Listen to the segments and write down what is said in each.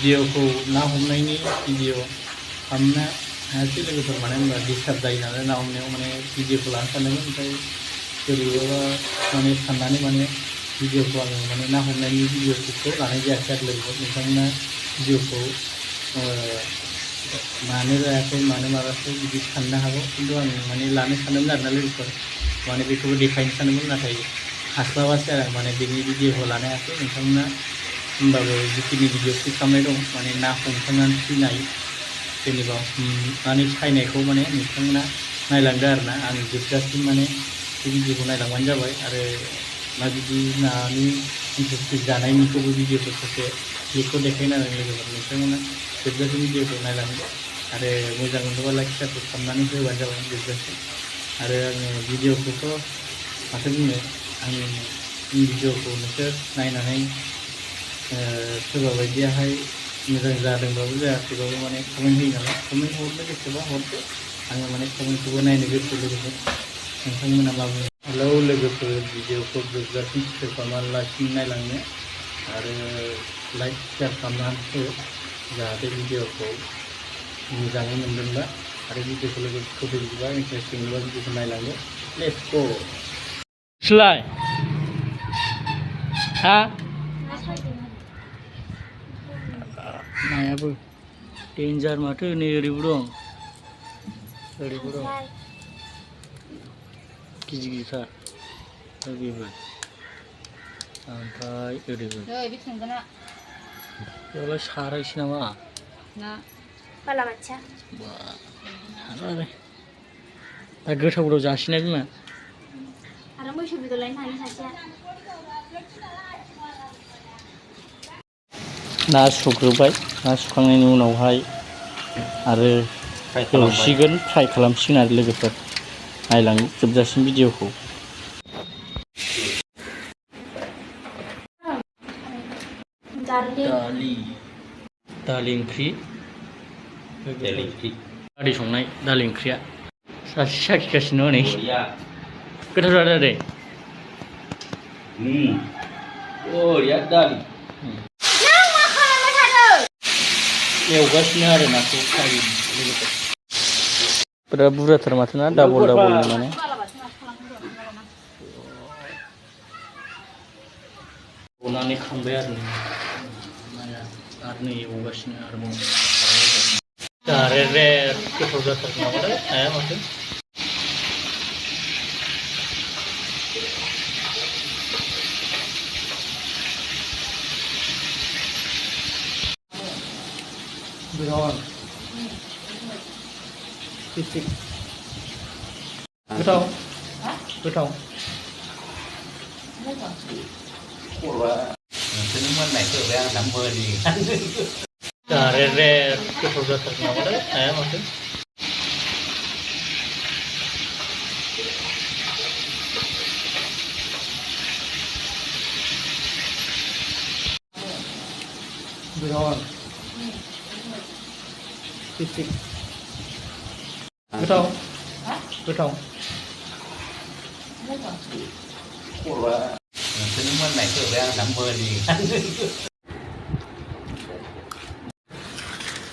भिडिअखौ ना हमनायनि भिडिअ खालामनो हायासै लोगोफोर मानो होनबा डिस्टार्ब जायो नालाय ना हमनायाव माने भिडिअखौ लानो सानदोंमोन ओमफ्राय बोरैबा माने साननानै माने भिडिअखौ आङो माने ना हमनायनि भिडिअखौ लानाय जायासै आरो लोगोफोर नोंथांमोना भिडिअखौ मानो लायाखै मानो माबाखै बिदि साननो हागौ खिन्थु आं माने लानो सानदोंमोन आरोना लोगोफोर माने बेखौबो देखायनो सानदोंमोन नाथाय हास्लाबासै आरो आं माने बेनि भिडिअखौ लानो हायाखै नोंथांमोना होमबाबो जिखिनि भिडिअ क्लिक खालामनाय दं माने ना हमखांनानै फैनाय जेनेबा हमनानै सायनायखौ माने नोंथांमोना नायलांदो आरोना आं जोबजासिम माने बे भिडिअखौ नायलांबानो जाबाय आरो माबायदि नानि इन्टारेस्टिं जानायनिखौबो भिडिअफोर ससे बेखौ देखायनो आरो लोगोफोर नोंथांमोना जोबजासिम भिडिअखौ नायलांदो आरो मोजां मोनोबा लाइक शेयारफोर खालामनानै होबानो जाबाय जोबजासिम आरो आङो भिडिअखौथ' माथो बुंनो आं भिडिअखौ नोंसोर नायनानै सोरबा बायदियाहाय मोजां जादोंबाबो जायाखैबाबो माने कमेन्ट होयो नालाय कमेन्ट हरनो गोसोबा हरदो आङो माने कमेन्टखौबो नायनो गोसो लोगोफोर नोंथांमोना मा बुङो हेलौ लोगोफोर भिडिअखौ जोबजासिम शेयार खालामालासिनो नायलांनो आरो लाइक शेयार खालामनानै हो जाहाथे भिडिअखौ मोजाङै मोनदोंबा आरो भिडिअखौ लोगोफोरखौ बोरैबा इन्टारेस्टिं मोनबा भिडिअखौ नायलांदो लेट्स गो स्लाय हा नायाबो डेन्जार माथो नै ओरैबो दं ओरैबो दं गिदिर गिदिरथार बेबो ओमफ्राय ओरैबो बेयावलाय सारायसै नामा ना बालाबाथिया साराय दा गोथाव गोथाव जासिना बिमा आरो मैसो बेदर लायनो थाङो सासेया ना सुग्रोबाय ना सुखांनायनि उनावहाय आरो एवसिगोन फ्राय खालामसिगोन आरो लोगोफोर नायलां जोबजासिम भिडिअखौ दालि ओंख्रि दालि संनाय दालि ओंख्रिया सासे साखिगासिनो हनै गोथाव जादों आरो एवगासिनो आरो नाखौ बिराद बुरजाथार माथो ना डाबल डाबलनो माने एवनानै खांबाय आरो नाया आरो नै एवगासिनो आरोबाव रे गोथाव जाथार नामाथाय नाया माथो गोथाव गोथाव नोंसोरनि मोननायखौ आं दा मोनि रे गोथाव जाथार नामाथाय नाया माथो गोथाव गोथाव नोंसोरनि मोननायखौ आं दा मोनि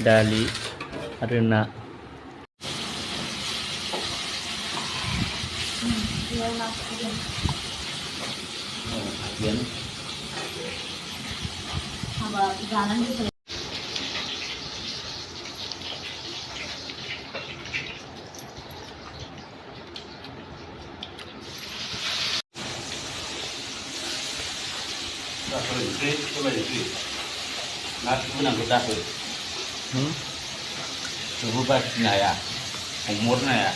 दालि आरो ना ना होनांगौ दाहो नुबो बाखिनो हाया हमहरनो हाया